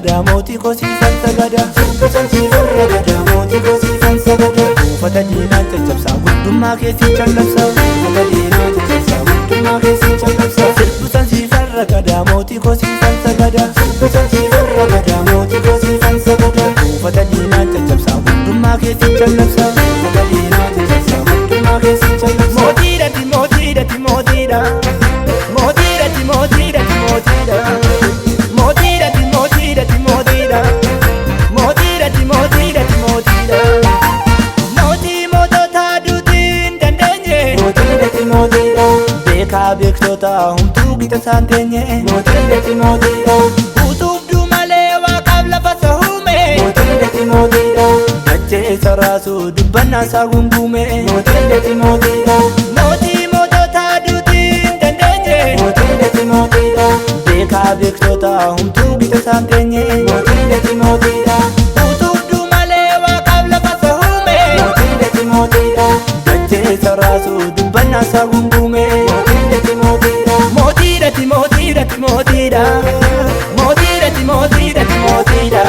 ragada mootii kosiifan sagada. Sirbisan siifan ragada mootii kosiifan sagada. Buufata diinaa caccabsaa guddummaa keessi callabsa. Buufata diinaa caccabsaa guddummaa keessi callabsa. Sirbisan siifan ragada mootii kosiifan sagada. Sirbisan siifan ragada mootii kosiifan sagada. Buufata diinaa caccabsaa guddummaa keessi callabsa. Buufata diinaa caccabsaa guddummaa keessi callabsa. Mootiidhati mootiidhati mootiidha. Mootiidhati mootiidhati mootiidha. Mootiidhati mootiidhati mootiidha. Mootiidhati mootiidhati mootiidha. Mootii mootota duutii hin dandeenye. Mootiidhati mootiidha. Beekaa beektota homtuu gita isaan teenye. Mootiidhati mootiidha. Utuubduu malee waaqaaf lafa sahuume. Mootiidhati mootiidha. Dachee saraasuu dubbannaa isaa gungume. Mootiidhati mootiidha. Mootii mootota duutii hin dandeenye. Mootiidhati mootiidha. Beekaa beektota homtuu gita isaan teenye. Mootiidhati mootiidha. Utuubduu malee waaqaaf lafa sahuume. Mootiidhati mootiidha. Dachee saraasuu dubbannaa isaa gungume. Mootiidhati mootiidha. Mootiidhati mootiidhati mootiidha. Mootiidhati mootiidhati mootiidha.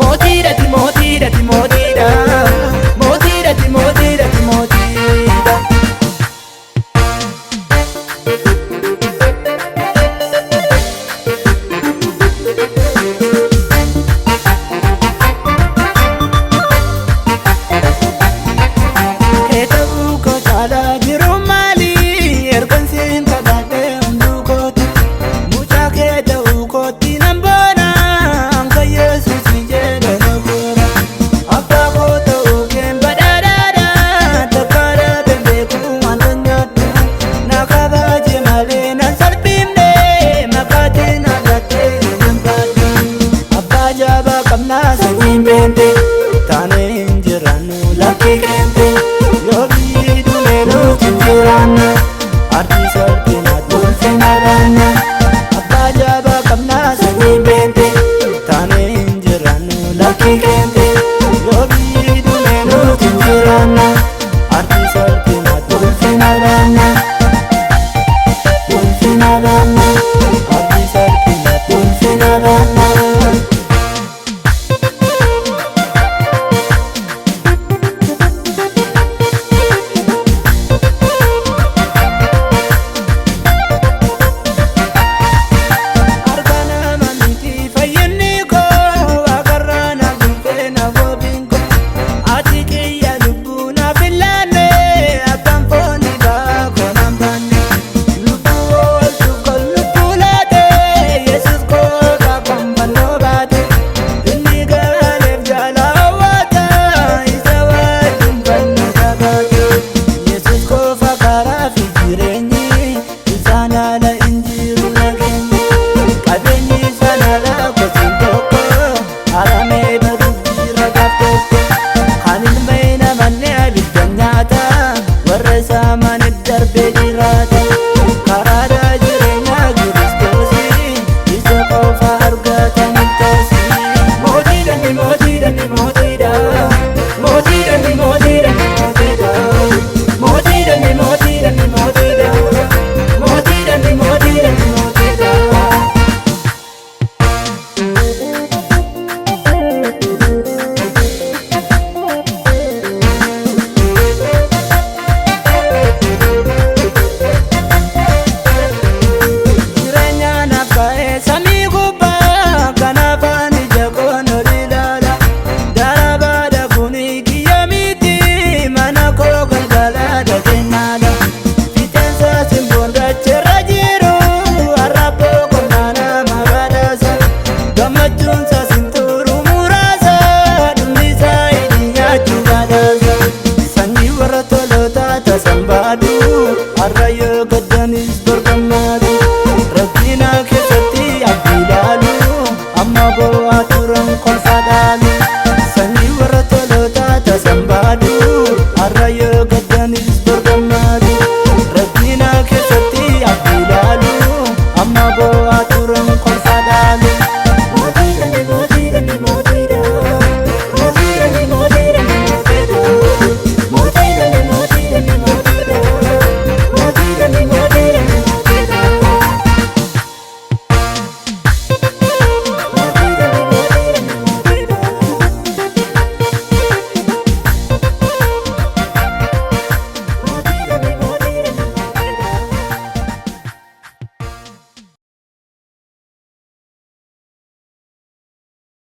Mootiidhati mootiidhati mootiidha. Mootiidhati mootiidhati mootiidha. Keetabuu koo caalaa jiru maali? Ergan siin kadhadhee hunduu kooti. Mucaa kee ta'uu kootti nan boona. Anka Yesuus jedhe na goona. Abbaa koo ta'uu keen badhaadhaadha. Takkaadha beeku wanta nyaadhu. Na kabaje malee nan salphifne. Maqaatiin argattee nan baadhu. Abbaa jabaa qabnaa sanyiin beente. Taanee hin jiraannu lakkii keente. Yoo biyyi dume nuti jiraanna. Ardii salphinaatti ulfina baanna. Abbaa jabaa qabnaa sanyiin beente. Taanee hin jiraannu lakkii keente. Yoo biyyi dume nuti jiraanna. Ardii salphinaatti ulfina baanna. Ulfina baanna.